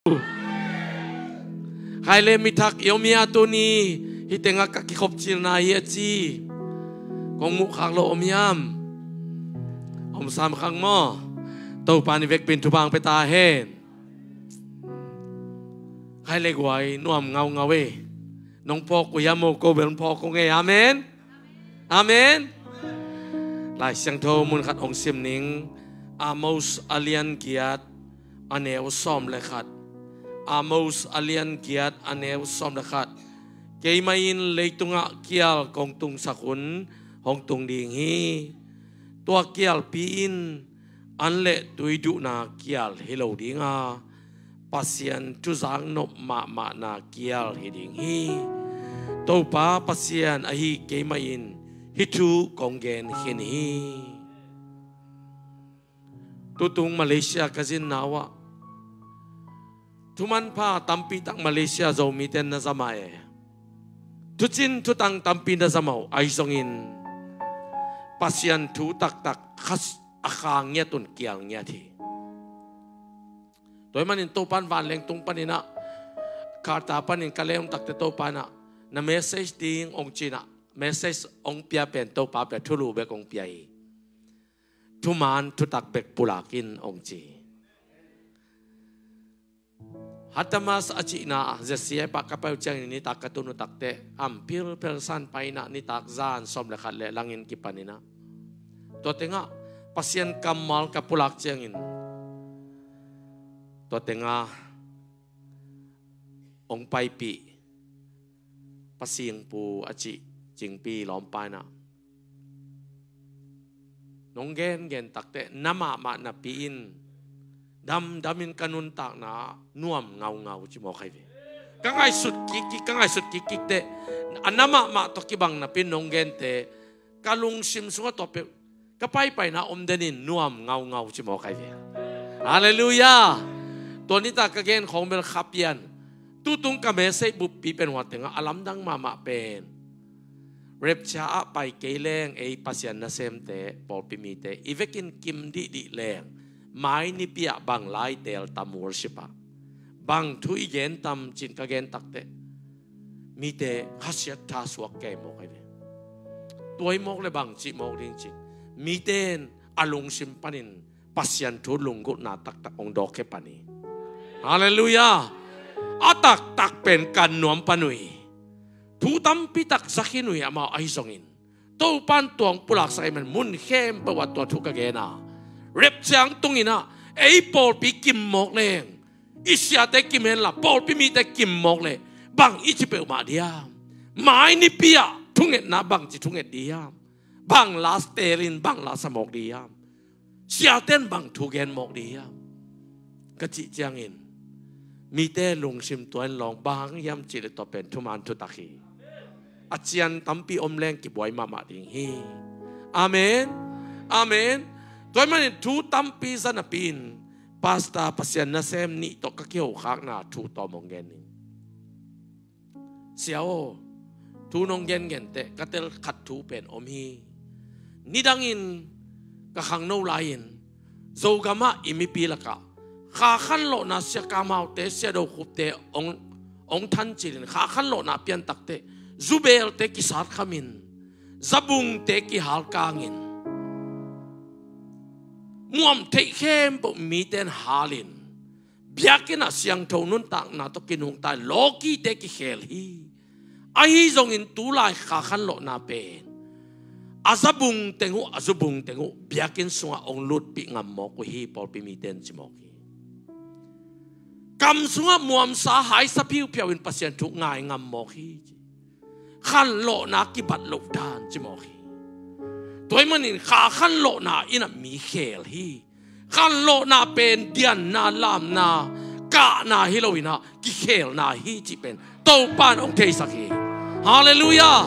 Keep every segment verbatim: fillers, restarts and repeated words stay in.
Khai le mi thak i om hia tuni, hih tengah ka kikhop cilna hi a ci. Kong muh khak lo om hiam? Om sam khak maw? Topa in i vekpi in thupha hong pia ta hen. Khai le guai, nuam ngaungau e. Nong phawk uh hiam maw, ko bel phawk uh nge. Amen. Amen. Lai Siangtho mun khat hong sim ning. Amos a lian giat, a neu sawm le khat. Amos a lian giat, a neu sawm le khat. Keimah in leitungah kial kong tungsak hun hong tung ding hi. Tua kialpi in an le tui duhna kial hi lo ding a, Pasian thuzak nop mahmahna kial hi ding hi. Topa Pasian ahi keimah in hih thu kong gen khin hi. Tutung Malaysia ka zinna uh ah thumanpha tampi tak Malaysia Zomite na zama e. Thucin thutang tampi na zama uh, ahi zongin Pasian thu taktak khas a kha ngiat un kial ngiat hi. Tua ahih manin Topa in vanleng tung panin ah, Carter panin ka lem takte Topa in ah, na message ding hong ci-in ah, message hong pia pen Topa pia thulu bek hong pia hi. Thuman thutak bek pulak in hong ci. Hatamas a cihna Z C I pah ka pai uh ciangin nitak ka tun uh takteh, am philphel san pai in ah nitak zan sawm le khat le langin kipan in ah, tua tengah Pasian kammal ka pulak ciangin, tua tengah hong paipih Pasingpu a cih Cingpi lawmpa in ah, nong gengen takteh na mahmah napi in damdamin ka nuntakna nuam ngaungau ci mawk ahi ve. Ka ngaihsut kikkik, ka ngaihsut kikkik teh, a na mahmah tawh kibang napi in nong gente, ka lungsim sungah tua peuh ka paipaina om denin nuam ngaungau ci mawk ahi ve. Halleluiah. Tua nitak ka gen khawng bel kha pian. Tutung ka message buppi pen hua tengah a lamdang mahmah pen, rapture ah pai kei leng ei Pasian nasemte, pawlpi mite i vekin kim dihdih leng, mai nipi ah bang lai teel tam worship ah, bang thu i gen tam ci-in ka gen takteh, mite khasiat tha suak kei mawk ahi ve. Tua hi mawk le bang cih mawk ding ci-in, mite in a lungsim panin Pasian thu lunggulhna taktak hong dawk khia pan hi. Halleluiah. A taktak pen kan nuam pan uh hi. Thu tampi tak za khin uh hi amau, ahi zongin Topa in tua hong pulaksak ahih man mun khempeuh ah tua thu ka gen a, rapture hong tung in ah ei pawlpi kim mawk leng, i siate kim hen la pawlpi mite kim mawk leh bang i ci peuhmah ding hiam? Mai nipi ah thungetna bang ci thunget ding hiam? Bang la teel in bang la sa mawk ding hiam? Siate in bang thu gen mawk ding hiam? Ka cih ciangin mite lungsim tua in lawng, bang hang hiam cih leh tua pen thuman thutak hi. A cian tampi om leng kibuai mahmah ding hi. Amen. Amen. Tua ahih manin thu tampi za napi in, pastor, Pasian nasem nih tawh ka kihokhakna thu tawm hong gen ning. Sia aw, thu nong gengen teh ka tel khat thu pen om hi. Nidangin ka khangno lai-in Zogam ah i mipi lakah Kha khanlawhna, Sia Kam Haute, Sia Do Khup te hong, hong thancilin Kha khanlawhna piantakteh zubelte kisatkhamin, zabungte kihalkangin, muam theih khempeuh mite in halin, biakinn ah siangtho nuntakna tawh kinungta-in lawkite kikhel hi. Ahi zongin tulai Kha khanlawhna pen a zabung teng uh, a zubung teng uh biakinn sungah hong lutpih ngam mawk uh hi, pawlpi mite in ci mawk hi. Kam sungah muamsa haisa phiuphiau in Pasian thu ngai ngam mawk hi. Khanlawhna kibat loh dan ci mawk hi. Tua ahih manin Kha khanlawhna in ah mi khel hi. Khanlawhna pen dianna, lamna, kahna hi lo in ah kikhelna hi cih pen Topa in hong theisak hi. Halleluiah.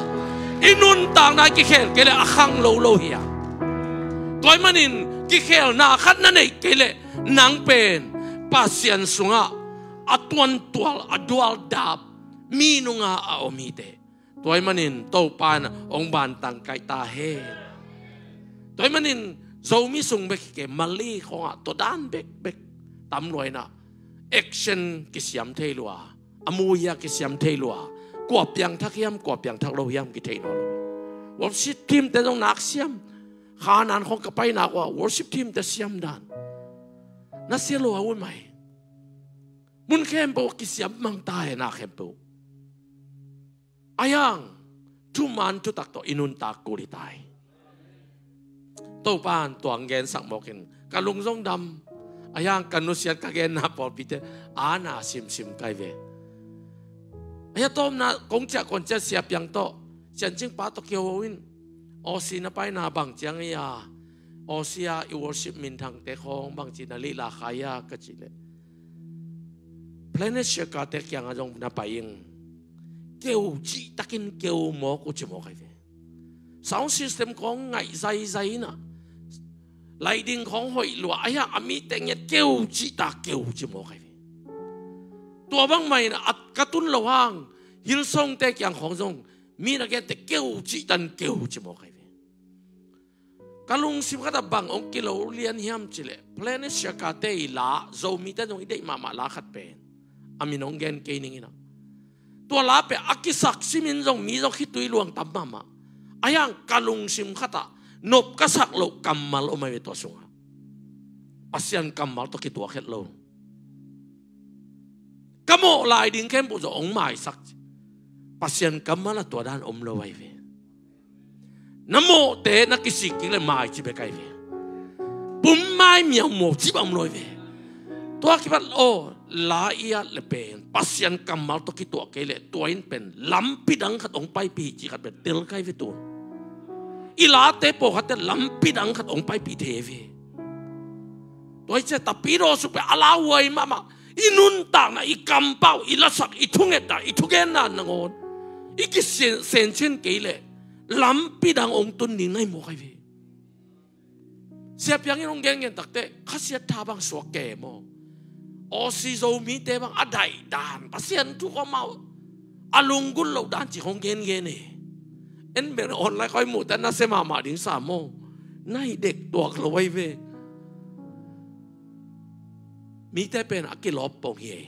I nuntakna kikhel kei leh a khanglo lo hi a. Tua ahih manin kikhelna khat na neih kei leh nang pen Pasian sungah a tuantual, a dualdap mi nungah a om hi teh. Tua ahih manin Topa in hong bantang kaih ta hen. Tua ahih manin Zomi sung bek hi kei, Malay khawngah tua dan bekbek tam lua in ah, action kisiam thei lua, a mu hia kisiam thei lua, kua piangthak hiam, kua piangthak lo hiam kithei nawn lo. Worship team te zong nak siam, khanan khong ka pai nak ua worship team te siam dan na sia lua uh mai. Mun khempeuh kisiam mang ta e, na khempeuh. Ahi hang thuman thutak tawh i nuntak kul hi ta hi. Topa'n tua hong gensak mawk in ka lung zong dam. Ahi hang ka nusiat ka genna pawlpite a na simsim kai ve. Ahi a tawpna kong ciah kong ciah Sia Piang tawh, Siancing pa tawh kiho in, Aussie na paina bang ciang hi a, Aussie a i worship minthangte khawng bangci na lila khai a ka cih leh, Planet Shakers te kiangah zong na pai ing. Keu cihtakin keu mawk uh ci mawk ahi ve. Sound system khawng ngaih zaizai inah, lai ding khawng hoih lua, ahi hang a mite ngiat keu cihtak keu ci mawk ahi ve. Tua bangmah inah a ka tun lo hang Hillsong te kiang khawng zong mi na gente keu cihtan keu ci mawk ahi ve. Ka lungsim khatah bang hong kilo lian hiam cih leh, Planet Shakers te i la, Zomite zong i deih mahmah la khat pen, a min hong gen kei ning inah, tua la pen a kisak simin zong mi zong khitui luang tam mahmah. Ahi hang ka lungsim khatah nop ka sak loh kammal om ahi ve tua sungah. Pasian kammal tawh kituak het lo. Ka mawh lai ding khempeuh zong hong maisak ci. Pasian kammal ah tua dan om lo ahi ve. Na mawhte na kisik kik leh mai ci bek ahi ve. Pum mai miau maw ci bang om lo ahi ve. Tua kipat aw, la i at leh pen Pasian kammal tawh kituak kei leh tua in pen lampi dang khat hong paipih hi ci khat pen tel kai ve tun. I late pawlkhatte lampi dang khat hong paipih thei ahi ve. Tua hi ciah tapidaw suk pen a lauhuai mahmah. I nuntakna, i kampau, i lasak, i thungetna, i thugenna nangawn i kisensen kei leh lampi dang hong tun ding na hi mawk ahi ve. Sia Piang in hong gengen takte khasiat tha bang suak ke maw? Aussie Zomite bang a daih dan, Pasian thu khawng mah a lunggulh loh dan ci khawng gengen e. En pen online khawng i muhte na sia mahmah ding sa maw? Na hi dek tuak lo ahi ve. Mite pen a kilawp pong hi e.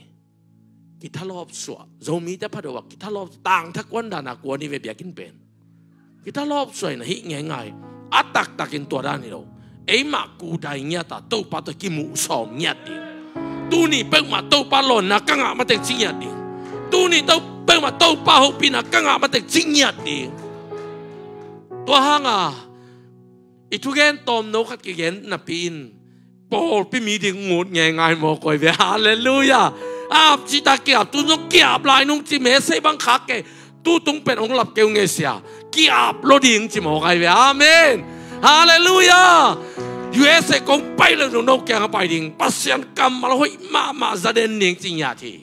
Kithalawp suah. Zomite pha deuh ah kithalawp, tangtha kuan dan a kuan hi ve biakinn pen. Kithalawp suah in a hih ngeingai. A taktakin tua dan hi lo. Eimah kudai ngiat a Topa tawh kimuh sawm ngiat ding. Tuni peuhmah Topa lawnna ka ngah mateng ci ngiat ding. Tuni to peuhmah Topa hopihna ka ngah mateng ci ngiat ding. Tua hanga i thugen tawmno khat kigen napi in pawlpi mi ding ngut ngeingai mawk ahi ve. Halleluiah. Ap cihtak kiap, tu zong kiap lai nung ci mesei bang khak kei. Tu tung pen hong lap keu ngei sia. Kiap lo ding ci mawk ahi ve. Amen. Halleluiah. U S A kong pai lo nung no kiangah pai ding. Pasian kammal hoih mahmah za den ding ci ngiat hi.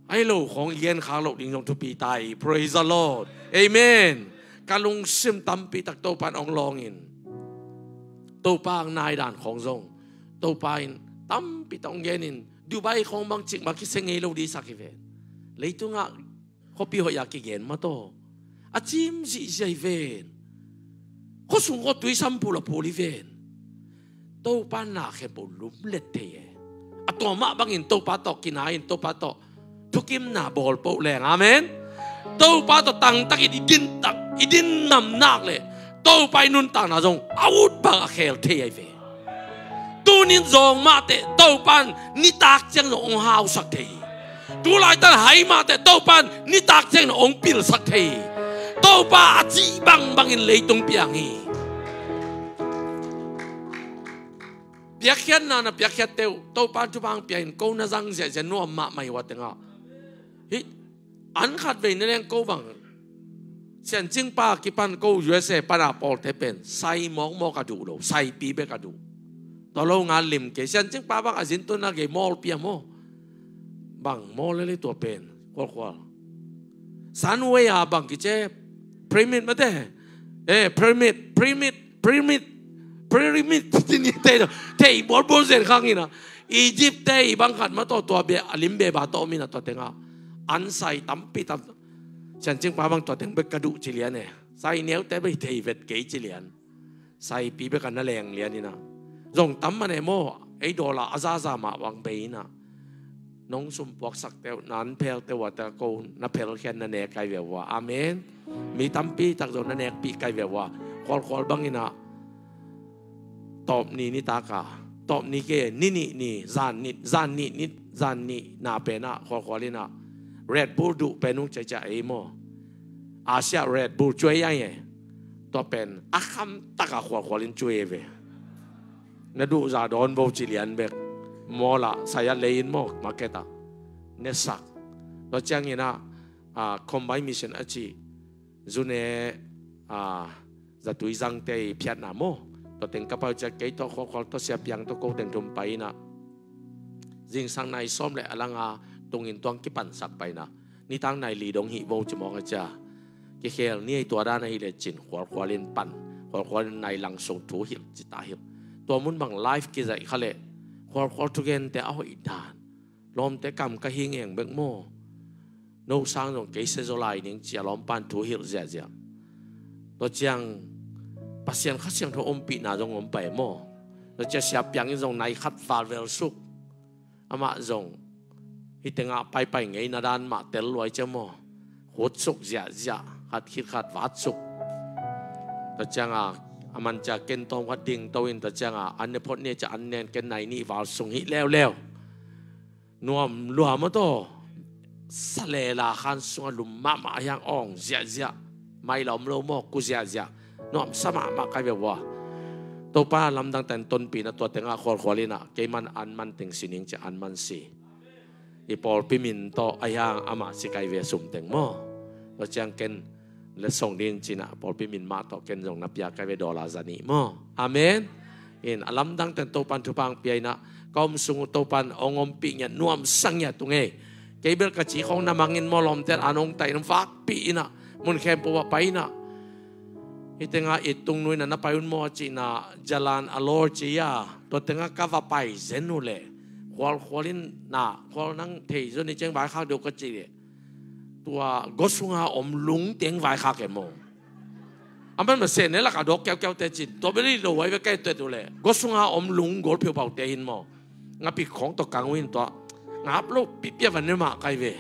Ahi lo khawng i genkhak loh ding zong thupi ta hi. Praise the Lord. Amen. Ka lungsim tampi tak Topa in hong lawng in, Topa hong nai dan khawng zong Topa in tampi tak hong gen in, Dubai khawng bang cik mah kisia ngei lo ding sak hi ven. Leitungah khuapi hoih a kigen mah tawh a cim zihziah hi ven. Khuasung khawng tui sam phul a phul hi ven. Topa na khempeuh lumlet thei e. A tua mah bangin Topa tawh kinai in Topa tawh thukimna bawl poh leng. Amen. Topa tawh tangtakin i din tak, i din nam nak leh Topa i nuntakna zong a ut bang a khel thei ahi ve. Tunin zawng mahteh Topa in nitak ciang zong hong hausak thei hi. Tulaitan hai mahteh Topa in nitak ciang zong hong pilsak thei hi. Topa a cih bangbangin leitung piang hi. Piakkhiatna na piakkhiatte uh Topa in thupha hong pia in ko na zang ziahziah nuam mahmah hi ua tengah. Hih an khat vei na leng ko bang Siancingpa kipan ko U S A pana pawlte pen sai mawkmawk a duh lo, saipi bek a duh. Tua lo nga lim kei. Siancingpa bang a zintun a gei mawlpi a maw? Bang mawl lele tua pen khualkhual. Sunway a bang kici e, pyramid mate. Eh, pyramid, pyramid, pyramid, pyramid. Tini tei, tei bawlbawl zen khang ina. Egypt te i bang khat mah tawh tua bia a lim beba tawh om ina tua tengah an sai tampi tam. Siancingpa bang tua teng bek ka duh ci lian e. Sai neute bek thei vet kei ci lian. Saipi bek a na leng lian ina. Zong tam mah ne maw? Ei dollar a zaza mah bang bei inah, nong sumpuaksak teuh, nan phel teuh a teuh ko na phelkhian na nek kai ve ua. Amen. Mi tampi tak zong na nekpih kai ve ua. Khualkhual bang inah tawp ni nitaka, tawp ni ke, ni nih ni, zan nih, zan nih ni, zan nih na penah khualkhual inah Red Bull duh pen ung ciacia ei maw. Asia Red Bull cuai ai e. Tua pen a khamtaka khualkhual in cuai ei ve. Na duh za dawn bo ci lian bek. Mall ah, saya lei in maw, market ah. Nesak. Tua cianginah, ah, Combined Mission a ci. Zune, ah, zatui zangte i phiatna maw. Tua teng ka pau ciat kei tawh khualkhual tawh siapiang tawh ko teng thum pai inah. Zingsang nai sawm le a langa tungin tuang kipansak pai inah. Nitang nai li dong hih vo ci mawk a cia. Kikhel ni ei tua dan ahi le cin khualkhual in pan. Khualkhual in nai lang sung thu hilh cita hilh. Tua mun bang live kizaih kha le. Khualkhual thugente a hoih dan. Lawmte kam ka hing eng bek maw. No sang zong kei se zaw lai ning cia lawmpan thu hilh ziahziah. Tua ciang Pasian Kha Siangtho ompihna zong om pai maw. Tua cia siapiang in zong nai khat valvel suk. Amah zong hih tengah paipai ngeina dan mah tel luai cia maw. Khutsuk ziahziah, khat khit khat vatsuk. Tua cianga a man cia ken tawm khat ding to in tua cianga an ne phot nia cia an nen ken nai nih val sung hih leuleu. Nuam lua maw taw. Salela khan sunga lum mahmah hiang awng ziahziah. Mai la om lo maw ku ziahziah. Nuamsa mahmah kai ve ua. Topa lamdang ten tonpina tua tengah khualkhual inah kei man an man teng sining cia an man si. I pawlpi min tawh a hiang amah si kai ve sum teng maw. Tua ciang ken le song din cinah pawlpi min mah tawh ken zong na pia kai ve dollar za nih maw. Amen. In a lamdang ten Topan thupha ang pia inah ka om sung uh Topan ong ompih ngiat nuamsa ngiat tung ei. Kei bel ka ci khong na mangin maw lawmten an ong tai in vakpih inah mun khempeuh ah pai inah. Hih tengah i tung nuina na pai un maw a cihna Jalan Alor ci a tua tengah ka va pai zen uh leh khualkhual in na khual nang thei zon i ciang vaikhak deuh ka cih leh tua gua sunga om lung teng vaikhak e maw. A man ma sehne laka dawk kiaukiau te cin tua beli lo ai ve kai tuet uh leh gua sunga om lung gol phiupau te hin maw. Ngapi khong tawh kang uh hin tua ngap lo pipia van ne mah kai ve.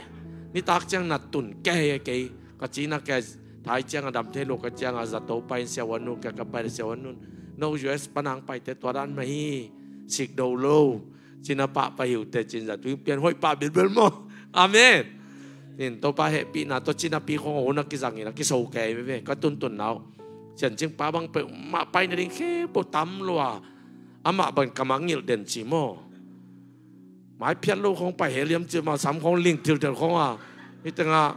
Nitak ciang na tun kei kei ka cina kei thai ciang a dam thei lo ka ciang a zato pai in siawan nun ka ka pai le siawan nun no U S panang pai te tua dan ma hi sik do lo. Cina pah pai hiu te cin zatui pian hoih pah bilbil maw. Amen. In Topa hehpihna tawh cina pi khong a hun a kizangin a kiso kei veve ka tuntun nau. Sian cing pa bang pe mah pai na ding khe bo tam lua. Amah ban ka mangngilh den ci maw. Mai phiat lo khong pai heliam ci ma sam khong ling thilthel khong a. Hih tengah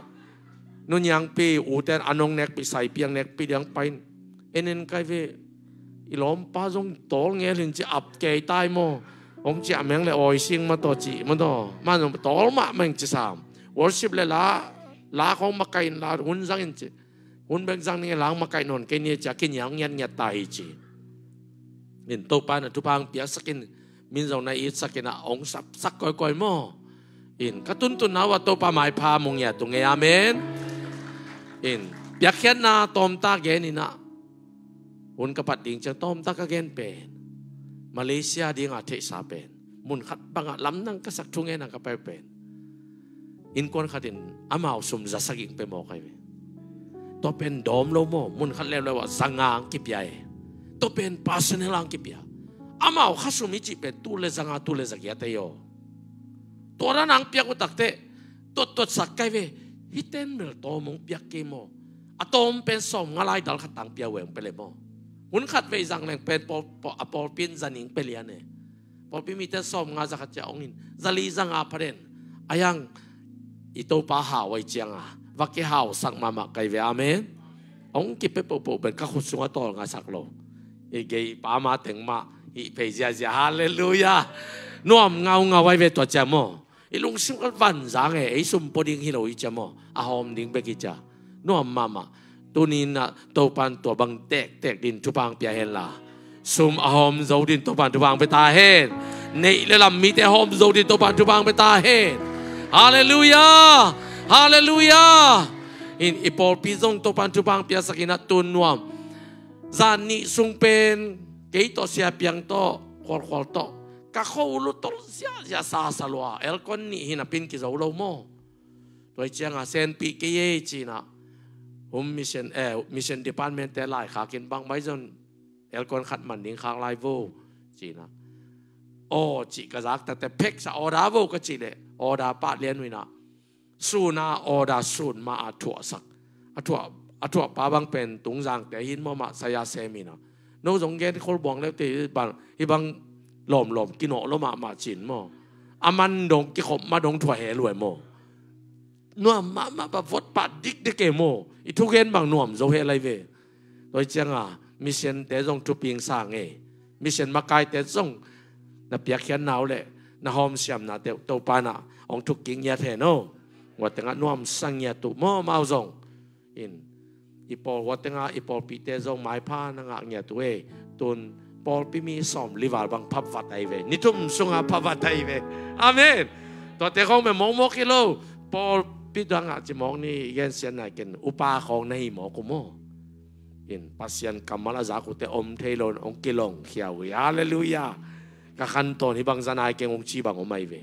nuniangpi uten anong nekpi saipiang nekpi diang pain. Enen kai ve i lawmpa zong tawl ngel hin ci ap kei tai maw. Hong ci a meng le awi sing ma taw ci ma taw ma zong tawl mah meng ci sam. Worship le la la khong makaih in la hun zang in ci. Hun bek zang ning e lang makaih nawn kei ni a ci a kiniang ngiatngiat ta hi ci. In Topa na thupha ang piaksak in min zong na itsak inah ong sapsak kawikawi maw. In ka tuntunna uh a Topa maipha mung ia tung ei amen. In piakkhiatna tawmta gen inah hun ka pat ding ciang tawmta ka gen pen Malaysia dinga theihsa pen mun khat bangah lamdang ka sak thungen a ka pai pen. Innkuan khatin amau sum za sagih pe mawk ahi ve. Tua pen dawm lo maw mun khat leuleu ah za nga ang kipia e. Tua pen personal ang kipia. Amau kha sum i cih pen tu le za nga tu le za giat ahi aw. Tua dan ang piak uh takteh tuattuatsak kai ve. Hiten mel tawm hong piak kei maw. A tawm pen sawm nga lai dal khat tang pia uh eng pe le maw. Hun khat vei zang leng pen a pawlpi in za ning pe lian e. Pawlpi mite sawm nga za khat cia ong in za li za nga pha den. A yang i Topa hau ai cianga va kihausak mahmah kai ve amen. Ong kipe pohpoh pen ka khut sunga tawl nga sak lo. I gei pa ma teng mah hih phei ziazia halleluia. Nuam ngaungau ai ve tua cia maw. I lungsim khat vanzang e ei sum pua ding hi lo i cia maw. A hawm ding bek i cia. Nuam mahmah. Tuninah Topan tua bang tektek din thupha ang pia henla sum a hawm zo din Topan thupha ang pia ta hen. Neih le lam mite a hawm zo din Topan thupha ang pia ta hen. Halleluia. Halleluia. In i pawlpi zong Topan thupha ang piasak inah tun nuam. Zan nih sung pen kei tawh siapiang tawh khualkhual tawh Ka khua uh lu tol ziahziah, sa sa lua, aircon nih hi napi-in kizo lo maw. Tua hi ciangah senpih kei ei ci-in ah, home mission, eh, mission department-te laikhak in, bang mai zong aircon khat man ding khak lai vo ci-in ah, aw cih ka zak takte, pheksa order vo ka cih leh order pah lian uh in ah, sun a order sun mah a thuahsak, a thuah, a thuahpa bang pen Tungzangte hi in maw, mah saya sem in ah, no zong gen khol buang leu te, bang hih bang lawmlawm kinawh lo mahmah ci-in maw, a man dong kikhop mah dong thuah he luai maw. Nuam mahmah, bang vot pah dikdik e maw. I thugen bang nuam zo he lai ve. Tua hi ciangah mission-te zong thuping sang e. Mission makaite zong na piakkhiatna uh leh na hawmsiamnate uh Topa in ah hong thukkik ngiat hen aw. Hua tengah nuamsa ngiat uh maw, amau zong in, i pawl, hua tengah i pawlpite zong maipha na ngah ngiat uh e. Tun pawlpi mi sawmli val bang phapvat ahi ve. Ni thum sungah phapvat ahi ve. Amen. Tuate khawng bel mawkmawk hi lo. Pawlpi dangah ci mawk ni, i gensiatna ken upa khawng na hi mawk uh maw. In, Pasian kammal a zak uhte om thei lo in hong kilawngkhia uh hi. Halleluiah. Ka khantawn hih bang za nai keng hong ci bang om ahi ve.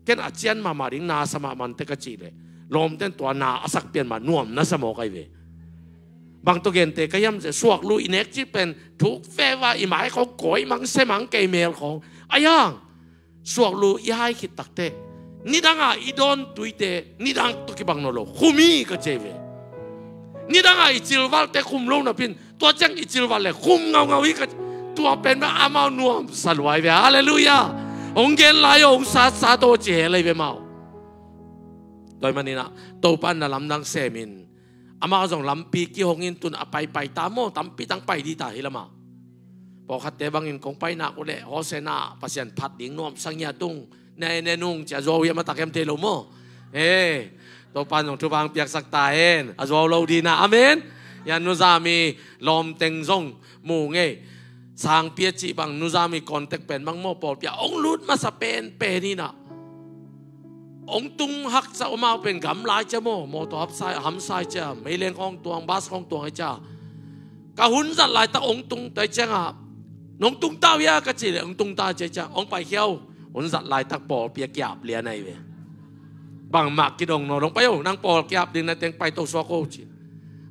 Ken a cian mahmah ding, na sa mahmah teh ka cih leh, lawmten tua na a sak pian mah nuam na sa mawk ahi ve. Bang tawh gente ka hiam cih leh, suaklu i nek cih pen thuk veva, i mai khawng kawi mang se mang, kei mel khawng. A hiang, suaklu i hai khit takteh, nidanga i dawn tuite nidang tawh kibang nawn lo, khum hi ka ci ahi ve. Nidanga i cilvalte khum lo napi-in, tua ciang i cilval le khum ngaungau hi ka, tua pen bang amau nuamsa lua ahi ve. Halleluiah. Hong gen lai aw, hong satsa tawh ci he lai ve amau. Tua ahih manin ah, Topa in na lamdang sem in. Amah zong lampi kihong in, tun a paipai ta maw, tampi tang pai ding ta hi lamah. Pawlkhatte bangin kong pai nak uh leh, Hosea-na, Pasian phat ding nuamsa ngiat ung, ne ne nung ci a zuau hiam a tak hiam thei lo maw. He, Topa in zong thupha hong piaksak ta hen, a zuau lo ding a. Amen. Hia Nu Zami lawmteng zong mu ngei. Sangpi a cih bang, Nu Zami contact pen bang maw, pawlpi ah hong lut masa penpen in ah, hong tung haksa, amau pen gamla hi cia maw, mawtaw hamsa, hamsa hi cia, meileng khawng tuang, bus khawng tuang hi cia. Ka hun zat laitak hong tung, tua hi ciangah, nong tung ta uh hia ka cih leh hong tung ta ci hi cia, hong paikhia uh. Hun zat laitak pawlpi a kiap lian ahi ve. Bangmah kidong nawn lo, hong pai o, nang pawl kiap ding na teng pai to suak o ci.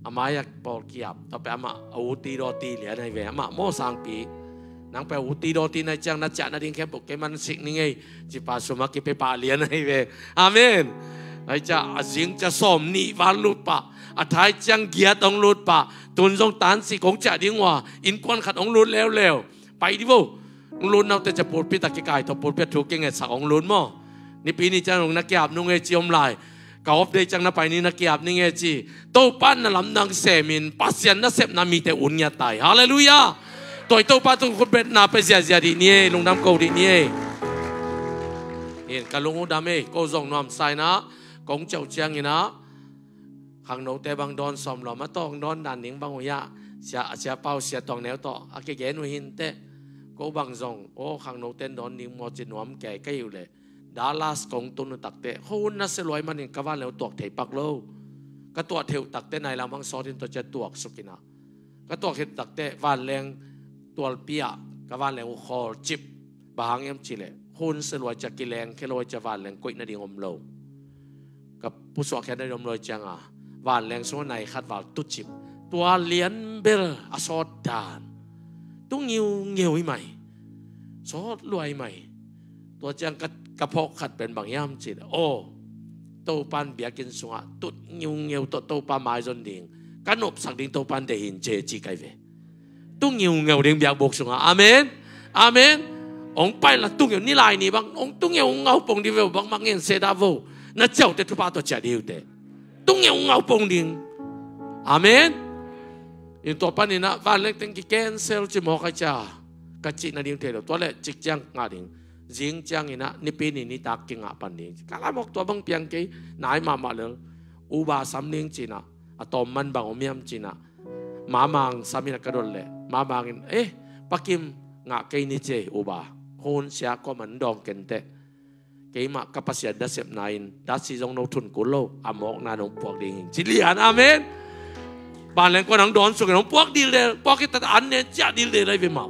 A mai-ah pawl kiap, tua pen amah a uti dawti lian ahi ve. Amah maw, sangpi, nang pen uti dawti na hi ciang na ciah nading khempeuh kei man sik ning ei, ci pah sum a kipia pah lian ahi ve. Amen. Ahi ciang a zing ciang sawmnih val lut pah, a thai ciang giat hong lut pah, tun zong tansi kong ciah ding uh a, innkuan khat hong lut leuleu. Pai dih vo. Hong lut na uh teh ciang pulpit ah kikaitho, pulpit ah thu kingetsak hong lut maw. Nipi ni ciang hong na kiap nung e ci om lai. Ka off day ciang na pai ni na kiap ning e ci. Topa in na lamdang sem in, Pasian nasepna mite un ngiat ta hi. Halleluiah. Tua hi Topa tung khutbetna pia ziazia dih ni e, lungdam ko dih ni e. In, ka lung uh dam e, ko zong nuamsa in ah, kong ciah uh ciangin ah, khangnote bang dawn sawm lua, a tawng dawn dan ding bang uh hiah, sia, a sia pau, sia tuang neu tawh a kigen uh hi inteh. Ko bang zong, aw, khangnote in dawn ding maw ci nuam kei ka hi uh leh, Dallas kong tun uh takteh, khuahun nasia lua ahih manin ka vanleng uh tuak thei pak lo. Ka tuah theih uh takteh nai lam hong sawt in tua ciang tuaksuk in ah, ka tuak theih uh takteh vanleng tualpi ah ka vanleng uh khawlcip. Bang hang hiam cih leh, khuahun sia lua ciang kileng khia lo ciang vanleng koih nading om lo. Ka pusuah khiat nading om lo ciangah, vanleng sungah nai khat val tucip, tua lian bel a sawt dan. Tu ngiungeu hi mai. Sawt lua hi mai. Tua ciang ka, ka phawk khat pen bang hiam cih leh, aw, Topa in biakinn sungah tut ngiungeu tawh Topa maizon ding, ka nopsak ding Topa in deih hi in ci, ci ka hi ve. Tu ngiungeu ding biakbuk sungah. Amen. Amen. Hong pai la tu ngeu, nilai ni bang hong tu ngeu, hong ngau pong dih ve, bangmah ngen se dah vo. Na ciaute thupha tawh ciah dih uh teh. Tu ngeu, hong ngau pong ding. Amen. In tua panin ah vanleng teng ki cancel ci mawk a cia, ka cih nading thei lo. Tua leh cik ciang ngah ding. Zing ciangin ah Nipi ni nitak kingah pan ding. Ka la mawk tua bang piang kei, nai mahmah lel. Uber sam ding ci-in ah, a tawm man bang om hiam ci-in ah, Mamang sam in ah ka dot leh, Mamang in, eh, Pa Kim, ngah kei ni ci ei, Uber. Hun sia kua man dawng ken teh. Keimah ka Pasian nasepna in datsi zong no thun kul lo, a mawkna nong puak ding hi ci lian. Amen. Vanleng kuan hong dawn sungin hong puak dildel, puak khit tak an nen ciah dildel lai ve mah.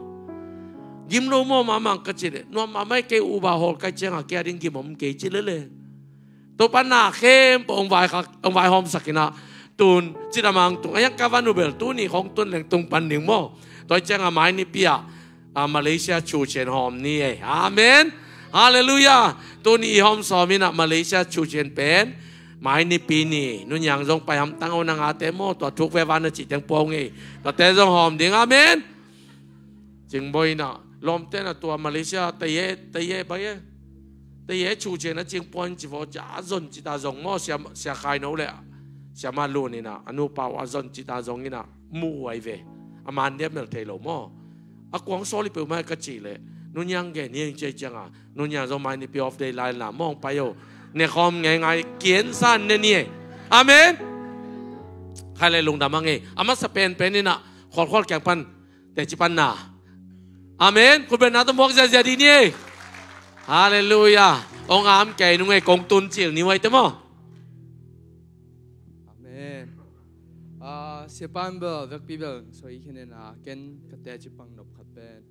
Gim lo maw, mahmah ka ci leh, nuam mahmah kei, uba hawl kai ciangah kei a ding gim om kei ci lele. Topa na khempeuh hong vai khak, hong vaihawmsak inah, tun cidamang tung a hiang ka van uh bel tuni khong tun leng tung pan ding maw. Tua ciangah mai nipi ah, ah, Malaysia Chuchen hawm ni ei. Amen. Halleluiah. Tuni i hawm sawm inah Malaysia Chuchen pen mai nipi ni, nuniang zong pai hamtang o na ngate maw, tua thuk ve van a cih teng puau ngei. Tuate zong hawm ding. Amen. Cingboina lawmte na tua Malaysia teye teye bai e, teye Chuchen a cingpuan ci vaw cia a zon cita zong maw, sia, sia khai no le sia ma lun ina a nupa uh a zon cita zong ina mu uai ve. A man dia mel thei lo maw. A kuang sawli peuhmah ka ci le, nuniang gen hiang cia cianga, nuniang zong mai nipi off day lai la mawng pai o. Ne khawm ngei ngai kian san ne ni e. Amen. Khai le lungdam a ngei a masa pen pen ina khualkhual kiang pan teci panna. Amen. Khutbetna tawh muak ziazia dih ni. Halleluiah. Ong am kei nung ei kong tun cil ni uai te maw. Amen. Ah, siapan bel vekpi bel soi khin ina ken ka teci pang nop khat pen.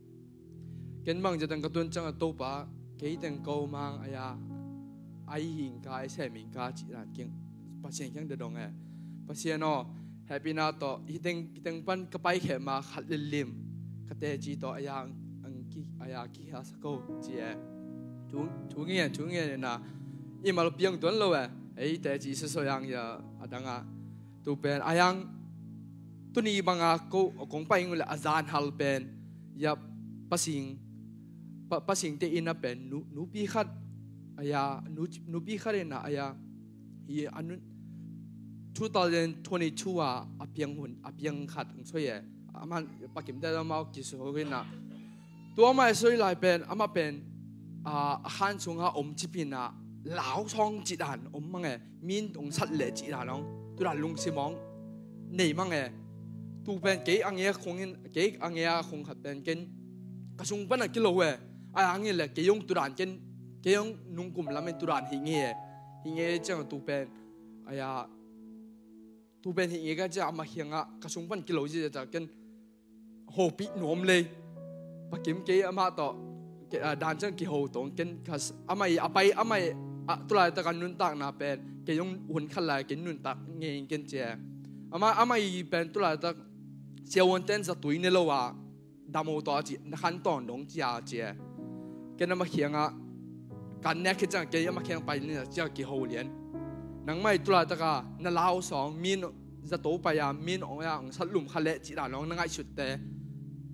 Ken bang zatang ka tun cang a Topa kei teng ko mang aya ai hing ka ai sem hing ka cih dan kiang Pasian kiang da dong e. Pasian aw, hehpihna tawh hiteng, hiteng pan ka pai kheh ma khat le lim ka teci tawh aya ang, ang ki, aya kihia sa ko ci e. Thu, thu ngian, thu ngian ina i mal piang tuan lo e. Ei teci sosoi ang ya a dang a. Tu pen a yang tuni banga ko kong pai ngul a zan hal pen ya pasing, pa, pasing te ina pen nu, nupi khat aya nu, nupi khat ina aya hi anun two thousand twenty-two a a piang hun a piang khat ang soi e. Aman pakim te mau kiso ina tua amah i soi lai pen amah pen a, a khan sunga om cipina lau sawng cih dan om mange. Min ong sat leh cih dan ong tudan lungsim ong nei mange. Tu pen kei a ngei a khungin kei a ngei a khung khat pen ken ka sung pan a kilo e. Ai angin le kei ong tudan ken kei ong nungkum lamin tudan hi ngei e. Hi ngei ciang tu pen aya tu pen hi ngei ka ciang amah khiangah ka sung pan kilo zia ciang ken hopih nuam lei. Pakim kei amah tawh dan ciang kiho tong ken amah i a pai amah i a tulaitak a nuntakna pen kei zong hun khat lai ken nuntak ngei ken cia. Amah amah i pen tulaitak siavuanten zatui ne lo a damo tawh a ci na khan tawn dong cia cia. Ken amah khiangah kan nek khit ciang kei amah khiang pai ni cia kiho lian. Nangmah i tulaitaka na lau sawng min zato pai a min ong a ong sat lum kha leh cih dan ong na ngaihsutte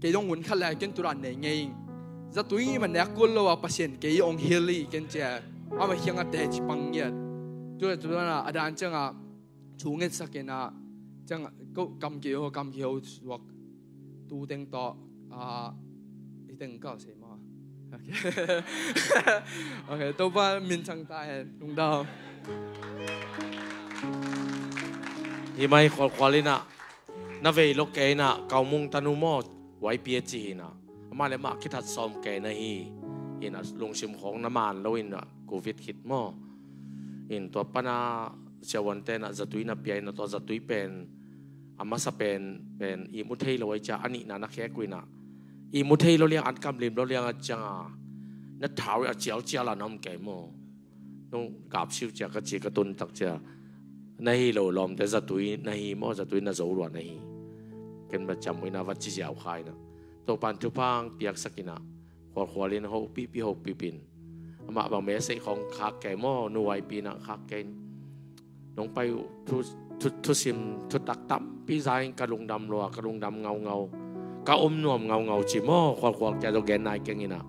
kei dong hun kha leh ken tudan nei ngei ing. Zatui i ma nek kul lo a Pasian kei ong hil i ken cia. Amah khiangah teci pang ngiat. Tule tulana a dan ciangah thu ngetsak ina ciang ko kam kiho kam kiho suak tu teng tawh a i teng kau sei maw. Okay. Okay, Topa min cang ta hen lungdam. Hi mai khualkhual ina na vei lo kei ina kau mung tanu maw. Huai pia ci hi ina amah le mah kithat sawm kei na hi. Ina lungsim khawng na man lo ina covid khit maw. In tua pana siavuante na zatui na pia ina tua zatui pen a masa pen pen i mu thei lo ai cia a nihna na khek uh ina i mu thei lo liang an kam lim lo liang a cianga na thau a cialcial a na om kei maw. Nung kapsiu cia ka ci ka tun tak cia na hi lo lawmte zatui na hi maw zatui na zo lua na hi. Ken ba ciam uh ina va ci ziau kha ina Topan thupha ang piaksak ina khualkhual in hopihpih hopihpih in amah bang message khawng khak kei maw nuaipi na khak kei in nong pai uh thu, thu, thusim thutak tampi za in ka lungdam lua ka lungdam ngaungau ka om nuam ngaungau ci maw khualkhual kia zo gen nai keng ina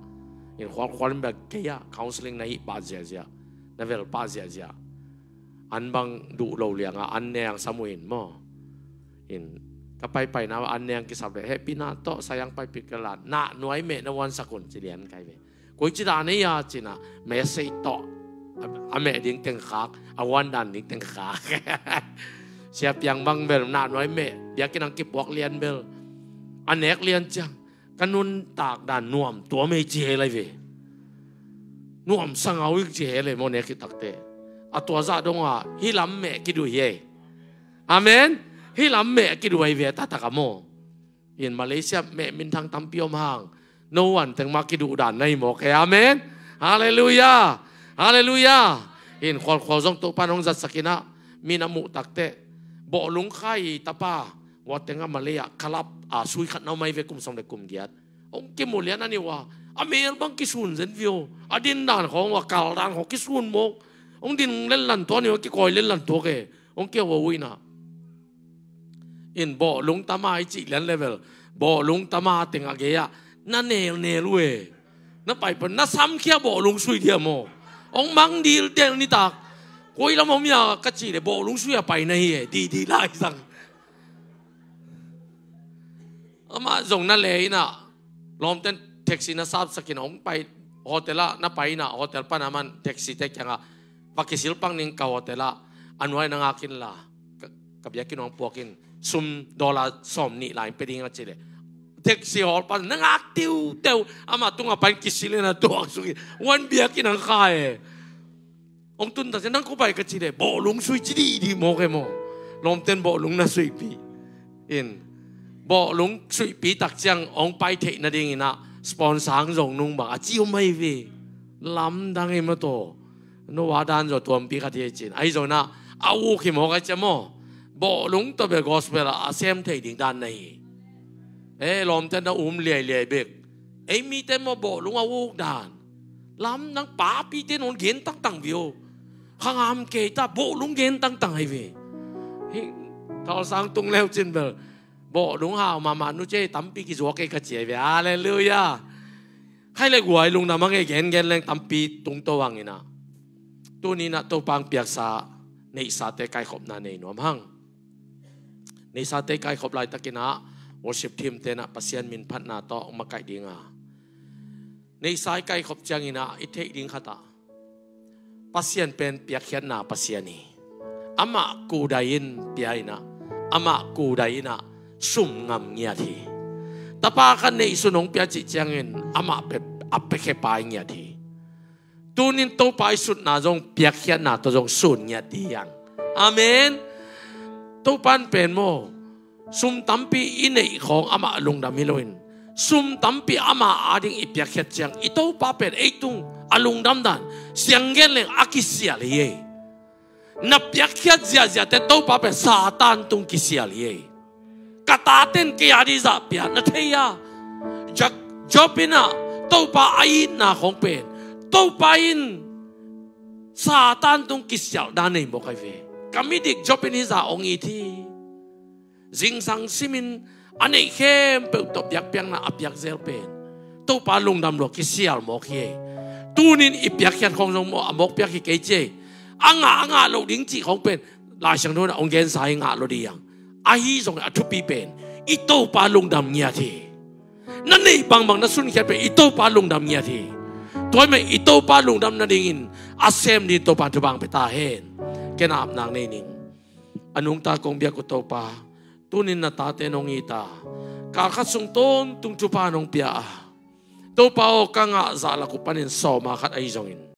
in khualkhual in bek kei ah counseling na hih pah ziahziah na vel pah ziahziah an bang duh lo lianga an neng sam uh in maw. In ka paipaina an neng kisap le hehpihna tawh sayang paipih ka la nah nuai meh na vuansak un ci lian kai ve. Koi ci dan ei a cina message tawh a meh ding teng khak a vuan dan ding teng khak. Sia piang bang bel nah nuai meh biakin ang kipuak lian bel a nek lian ciang ka nuntak dan nuam tua mei ci he lai ve. Nuam sangau ik ci he lai maw nek kitakte a tua zah donga hi lam meh kiduh hi ei. Amen. Hi lam meh kiduh ai ve tatak a maw. In Malaysia meh minthang tampi om hang No one teng mah kiduh dan na hi mawk e. Amen. Halleluiah. Halleluiah. In khualkhual zong Topa'n hong zatsak in ah, mi na muh takteh, bawhlung khai tapa, ua teng a Malay ah kalap a sui khat na om ahi ve, kum sawm le kum giat. Hong kimu lian a ni ua, a mel bang kisun zen vio, a din dan khawng ua, kal dan khawng kisun mawk. Hong din lenlan tuak ni ua, kikawi lenlan tuak e. Hong kia ua uina. In bawhlung tama i cih lian level, bawhlung tama teng a gei ah na nelnel uh e. Na pai pan na samkhia bawhlung sui dia maw? Hong mang dildel nitak. Koi lam om ia ka cih leh bawhlung sui a pai na hi e, didi lai sang. Amah zong na le in ah, lawmten taxi na sapsak in hong pai, hotel ah na pai in ah, hotel pan a man taxi te kiangah, va kisil pang ning, ka hotel ah a nuai na ngak inla, ka, ka biakinn hong puak in, sum dollar sawm nih lai in pia ding a cih leh, taxi hawl pan na ngak tiuteu, amah tungah pai in kisil in a tuak suk in, wan biakinn hong khai e. Hong tun tak ciang, nang kua pai ka cih leh, bawhlung sui ci didi mawk e maw? Lawmten bawhlung na suihpih in, bawhlung suihpih tak ciang hong pai theih nadingin ah sponsor hong zong nung bang a ci om ahi ve. Lamdang e maw taw. Noah dan zaw tuampi khat hi e cin. Ahi zongin ah a uk hi mawk ahi ciang maw, bawhlung tawh bel gospel ah a sem thei ding dan na hi. E, lawmten na um liailiai bek. Ei mite maw bawhlung a uk dan. Lamdang, papite nawn gen tangtang vio. Khangam kei ta, bawhlung gen tangtang ahi ve. Hi, Thalsang tung leu cin bel, bawhlung hau mahmah, nu cia tampi kizuak e ka ci ahi ve. Halleluiah. Khai le guai lungdam hang e, gengen leng tampi tungto hang in ah. Tuni in ah Topa hong piaksa neihsate kaikhopna nei nuam hang. Neihsate kaikhop laitakin ah worship team ten ah Pasian min phatna tawh makaih ding a. Neihsa i kaikhop ciangin ah i theih ding khat ah, Pasian pen piakkhiatna Pasian hi. Amah kudai in pia in ah, amah kudai in ah sum ngam ngiat hi. Tapa khat neihsun hong pia cih ciangin amah pe, a piakhia pa i ngiat hi. Tunin Topa i sutna zong piakkhiatna tawh zong sun ngiat hi hang. Amen. Topa in pen maw, sum tampi i neih khawng amah lungdam hi loin, sum tampi amah ading i piakkhiat ciang, i Topa pen ei tung a lungdam dan siang gen leng a kisial hi ei. Na piakkhiat ziahziahte Topa pen Satan tung kisial hi ei. Ka taten kei a ding zah pia na thei a. Jak, Job in ah Topa a itna khawng pen, Topa in Satan tung kisial dan nei mawk ahi ve. Ka midik Job in hih zah hong it hi. Zingsang simin a neih khempeuh tawh biakpiakna a piak zel pen Topa lungdam lua kisial mawk hi ei. Tunin i piakkhiat khawng zong maw a mawk piak hi kei ci ei. A ngah a ngah loh ding cih khawng pen Lai Siangtho in ah hong gensa hi, ngah lo ding hang. Ahi zongin a thupi pen i Topa lungdam ngiat hi. Na neih bangbang na sunkhiat pen i Topa lungdam ngiat hi. Tua ahih manin i Topa lungdam nadingin a sem dingin Topa thupha hong pia ta hen. Ken a apnak nei ning. A nungta kong biak uh Topa, tunin na tate nong it a, kal khat sung tawntung thupha nong pia a, Topa aw, ka ngah zah lak uh panin sawma khat ahi zongin,